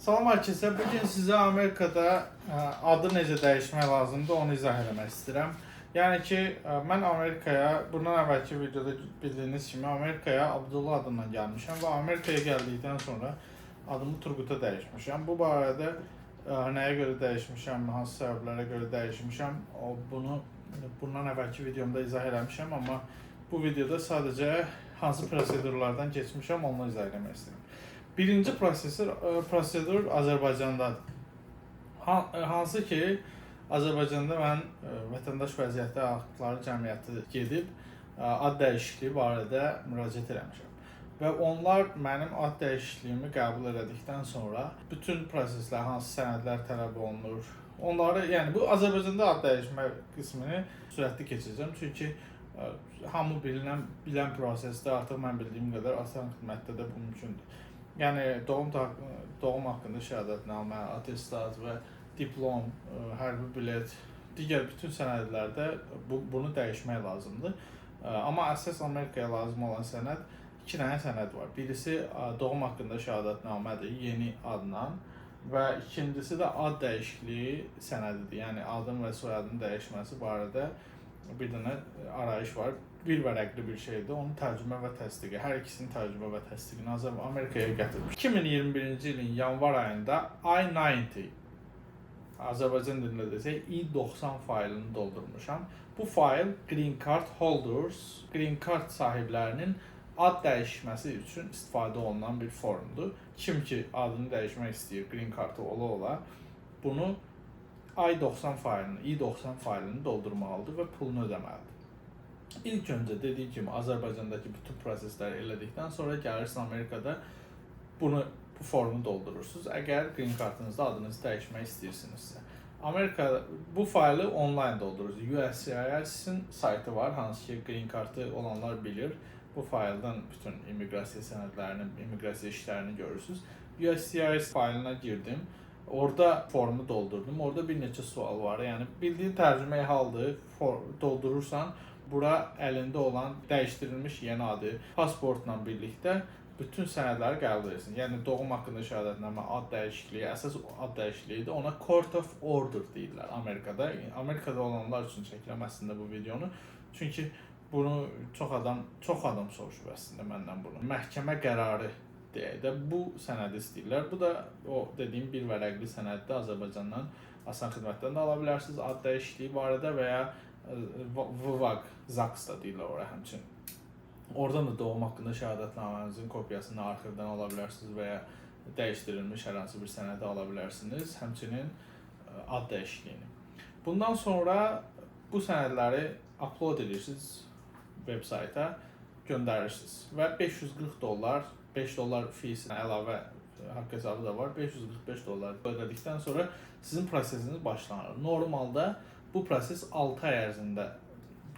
Salam hər kəsə. Bu gün sizə Amerikada adı necə dəyişmək lazımdır, onu izah eləmək istəyirəm. Yəni ki, mən Amerikaya bundan əvvəlki videoda bildiyiniz kimi Amerikaya Abdullah adından gəlmişəm və Amerikaya gəldikdən sonra adımı Turquta dəyişmişəm. Bu barədə nəyə görə dəyişmişəm, hansı səbəblərə görə dəyişmişəm, bunu bundan əvvəlki videomda izah eləmişəm, amma bu videoda sadəcə hansı prosedurlardan keçmişəm, onu izah eləmək istəyirəm. Birinci prosedur Azərbaycandadır. Hansı ki, Azərbaycanda mən Vətəndaş Vəziyyəti Aktları Cəmiyyəti gedib ad dəyişikliyi barədə müraciət eləmişəm. Və onlar mənim ad dəyişikliyimi qəbul elədikdən sonra bütün proseslər, hansı sənədlər tələb olunur, onları, yəni bu Azərbaycanda ad dəyişmə qismini sürətli keçəcəm. Çünki hamı bilinən bilən prosesdə artıq mən bildiyim qədər asan xidmətdə də bu mümkündür. Yəni doğum haqqında şəhadətnamə, attestat və diplom, hərbi bilet, digər bütün sənədlərdə bunu dəyişmək lazımdır. Amma əsas Amerikaya lazım olan sənəd, iki dənə sənəd var. Birisi doğum haqqında şəhadətnamədir, yeni adla və ikincisi də ad dəyişikliyi sənədidir. Yəni adın və soyadın dəyişməsi barədə bir dənə arayış var. Bir vərəqli bir şeydir. Onun tərcümə və təsdiqi, hər ikisinin tərcümə və təsdiqini Azərbaycan Amerikaya gətirmiş. 2021-ci ilin yanvar ayında I-90, Azərbaycan dilində desək I-90 faylını doldurmuşam. Bu fayl Green Card holders, Green Card sahiblərinin ad dəyişməsi üçün istifadə olunan bir formdur. Kim ki adını dəyişmək istəyir, Green Card-ı ola ola, bunu I-90 faylını, I-90 faylını doldurmalıdır və pulunu ödəməlidir. İlk öncə dediyim kimi Azərbaycandakı bütün prosesləri elədikdən sonra gəlirsin, Amerikada bu formu doldurursunuz. Əgər green cardınızda adınızı dəyişmək istəyirsinizsə. Amerika bu faylı onlayn doldurursunuz. USCIS-in saytı var, hansı ki green card-ı olanlar bilir. Bu fayldan bütün immiqrasiya sənədlərini, immiqrasiya işlərini görürsünüz. USCIS faylına girdim. Orada formu doldurdum. Orada bir neçə sual var. Yəni bildiyin tərcüməyi haldır. Doldurursan, bura əlində olan dəyişdirilmiş yeni adı, pasportla birlikdə bütün sənədləri qəbul edirsin. Yəni doğum haqqında şəhadətnamə, ad dəyişikliyi, əsas ad dəyişikliyidir. Ona court of order deyirlər Amerikada. Amerikada olanlar üçün çəkirəm əslində bu videonu. Çünki bunu çox adam soruşub əslində məndən bunu. Məhkəmə qərarı deyək də, bu sənədi istəyirlər. Bu da o dediyim bir vərəqli sənəddir. Azərbaycandan asan xidmətdən də ala bilərsiniz ad dəyişikliyi barədə və ya VWAG, ZAGS da deyirlər ora həmçinin. Oradan da doğum haqqında şəhadətnamənizin kopyasını arxivdən ala bilərsiniz və ya dəyişdirilmiş hər hansı bir sənədi ala bilərsiniz. Həmçinin ad dəyişikliyini. Bundan sonra bu sənədləri upload edirsiniz veb sayta, göndərirsiniz və 540 dollar, 5 dollar fees-inə əlavə haqq hesabı da var. 545 dollar ödədikdən sonra sizin prosesiniz başlanır. Normalda bu proses 6 ay ərzində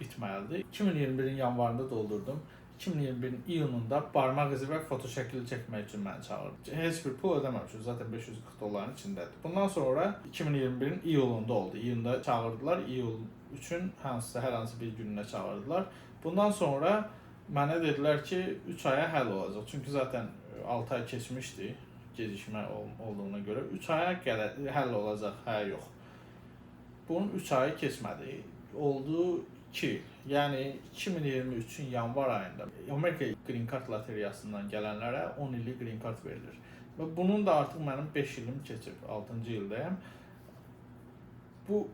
bitməlidir. 2021-in yanvarında doldurdum. 2021-in iyununda barmaq izi və foto şəkili çəkmək üçün məni çağırdı. Heç bir pul ödəməmişim. Zaten 540 dolların içindədir. Bundan sonra 2021-in iyulunda oldu. İyunda çağırdılar. İyul üçün hansısa hər hansı bir gününə çağırdılar. Bundan sonra mənə dedilər ki, 3 aya həll olacaq. Çünki zaten 6 ay keçmişdi gecikmə olduğuna görə 3 aya gələ, həll olacaq, hə, yox. Bunun 3 ayı keçmədi. Oldu 2 il. Yəni 2023-ün yanvar ayında Amerika Green Card loteriyasından gələnlərə 10 illik Green Card verilir. Və bunun da artıq mənim 5 ilim keçib, 6-cı ildəyəm. Bu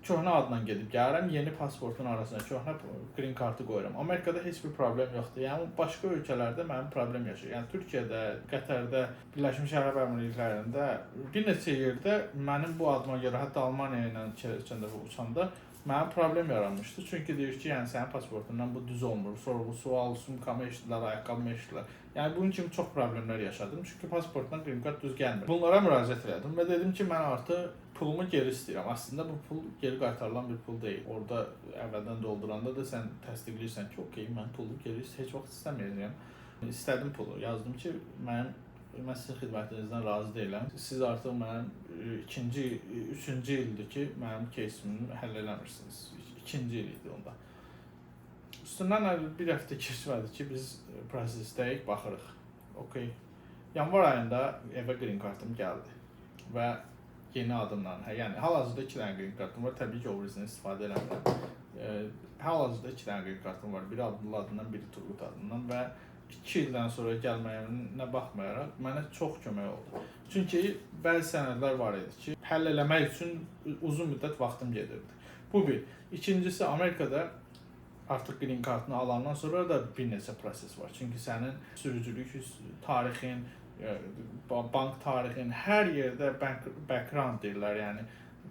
köhnə adla gedib gəlirəm, yeni pasportun arasına köhnə Green Card-ı qoyuram. Amerikada heç bir problem yoxdur. Yəni başqa ölkələrdə mənim problem yaşayır. Yəni Türkiyədə, Qətərdə, Birləşmiş Ərəb Əmirliklərində, bir neçə yerdə mənim bu adıma görə, hətta Almaniya ilə keçən dəfə uçanda mənim problem yaranmışdı. Çünki deyir ki, yəni sənin pasportundan bu düz olmur. Sorğu, sual, sumkamı eşitdilər, ayaqqabımı eşitdilər. Yəni bunun kimi çox problemlər yaşadım. Çünki pasportdan green card düz gəlmir. Bunlara müraciət elədim və dedim ki, mən artıq pulumu geri istəyirəm. Əslində bu pul geri qaytarılan bir pul deyil. Orada əvvəldən dolduranda da sən təsdiqləyirsən ki, okey, mən pulu geri heç vaxt istəməyəcəyəm. İstədim pulu. Yazdım ki, mən sizin xidmətinizdən razı deyiləm. Siz artıq mənim ikinci, üçüncü ildir ki, mənim кейsimi həll eləmirsiniz. İkinci il idi onda. Üstündən hələ bir həftə keçmədi ki, biz prosesdəyik, baxırıq. Okey. Yanvar ayında evə green card-ım gəldi. və yeni adımla, yəni hal-hazırda 2 dənə green kartım var. Təbii ki, o birisindən istifadə eləmirəm. Hal-hazırda 2 dənə green kartım var. Biri Abdullah adından, biri Turqut adından və 2 ildən sonra gəlməyimə baxmayaraq mənə çox kömək oldu. Çünki bəzi sənədlər var idi ki, həll eləmək üçün uzun müddət vaxtım gedirdi. Bu bir. İkincisi, Amerikada artıq green kartını alandan sonra da bir neçə proses var. Çünki sənin sürücülük tarixin, bank tarixin, hər yerdə background deyirlər, yəni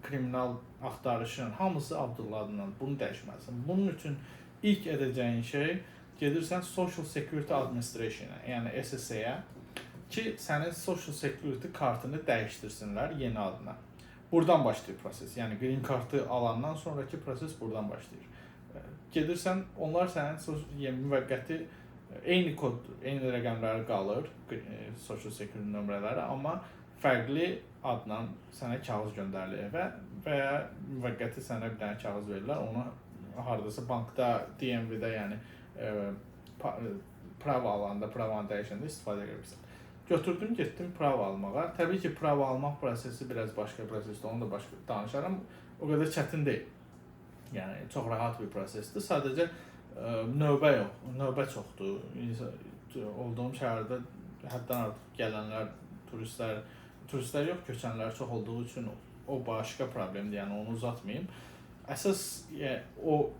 kriminal axtarışın hamısı Abdullah adından. Bunu dəyişməlisən. Bunun üçün ilk edəcəyin şey, gedirsən Social Security Administration-a, yəni SSA-ya ki, sənin Social Security kartını dəyişdirsinlər yeni adına. Buradan başlayır proses. Yəni green kartı alandan sonrakı proses buradan başlayır. Gedirsən, onlar sənin yəni müvəqqəti eyni kod, eyni rəqəmləri qalır, Social Security nömrələri, amma fərqli adla sənə kağız göndərilir evə və ya müvəqqəti sənə bir dənə kağız verirlər. Onu hardasa bankda, DMV-də, yəni prava alanda, pravanı dəyişəndə istifadə edə bilirsən. Götürdüm, getdim prava almağa. Təbii ki, prava almaq prosesi biraz başqa prosesdir, onu da başqa danışaram. O qədər çətin deyil. Yəni çox rahat bir prosesdir. Sadəcə növbə yox, növbə çoxdur. Olduğum şəhərdə həddən artıq gələnlər, turistlər yox, köçənlər çox olduğu üçün o başqa problemdir. Yəni onu uzatmayım. Əsas yəni, o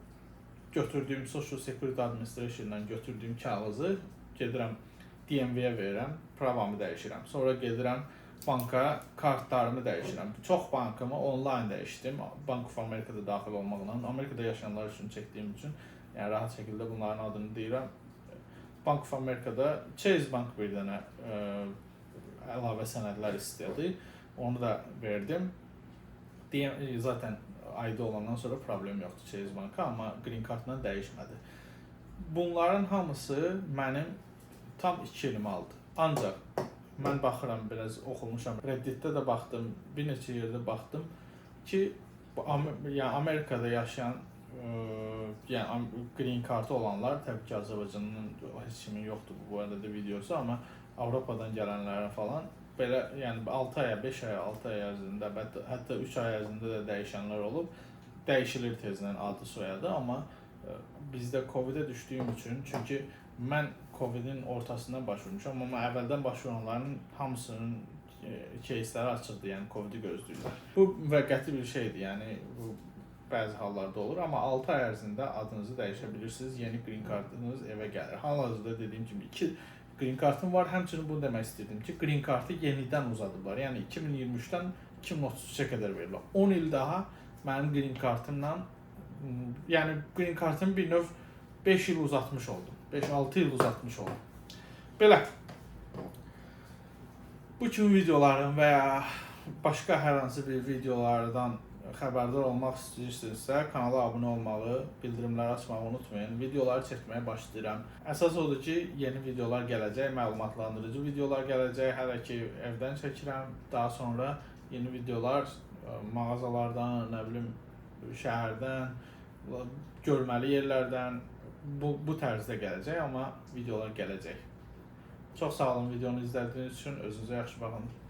götürdüyüm Social Security Administration-dan götürdüyüm kağızı gedirəm DMV-yə verirəm, pravamı dəyişirəm. Sonra gedirəm banka, kartlarımı dəyişirəm. Çox bankımı onlayn dəyişdim. Bank of America-da daxil olmaqla, Amerikada yaşayanlar üçün çəkdiyim üçün, yəni rahat şəkildə bunların adını deyirəm. Bank of America-da Chase Bank bir dənə əlavə sənədlər istədi. Onu da verdim. Zaten ID olandan sonra problem yoxdur Chase Banka, amma Green Card-la dəyişmədi. Bunların hamısı mənim tam 2 ilimi aldı. Ancaq mən baxıram, biraz oxumuşam. Reddit-də də baxdım, bir neçə yerdə baxdım ki, yəni Amerikada yaşayan, yəni Green Card-ı olanlar, təbii ki, Azərbaycandan heç kimin yoxdur bu arada da videosu, amma Avropadan gələnlərin falan belə, yəni 6 aya, 5 aya, 6 ay ərzində, hətta 3 ay ərzində də dəyişənlər olub. Dəyişilir tezdən adı, soyadı, amma bizdə Covid-ə düşdüyüm üçün, çünki mən Covid-in ortasından başvurmuşam, amma əvvəldən başvuranların hamısının кейsləri açıqdır, yəni Covid-i gözləyirlər. Bu müvəqqəti bir şeydir, yəni bu bəzi hallarda olur, amma 6 ay ərzində adınızı dəyişə bilirsiniz, yeni green cardınız evə gəlir. Hal-hazırda dediyim kimi 2 green cardım var. Həmçinin bunu demək istirdim ki, green cardı yenidən uzadıblar. Yəni 2023-dən 2033-ə qədər verirlər. 10 il daha mənim green cardımla, yəni green cardımı bir növ 5 il uzatmış oldum. 5-6 il uzatmış oldum. Belə. Bu kimi videoların və ya başqa hər hansı bir videolardan xəbərdar olmaq istəyirsinizsə, kanala abunə olmağı, bildirimləri açmağı unutmayın. Videoları çəkməyə başlayıram. Əsas odur ki, yeni videolar gələcək, məlumatlandırıcı videolar gələcək. Hələ ki evdən çəkirəm. Daha sonra yeni videolar mağazalardan, nə bilim, şəhərdən, görməli yerlərdən bu tərzdə gələcək, amma videolar gələcək. Çox sağ olun videonu izlədiyiniz üçün. Özünüzə yaxşı baxın.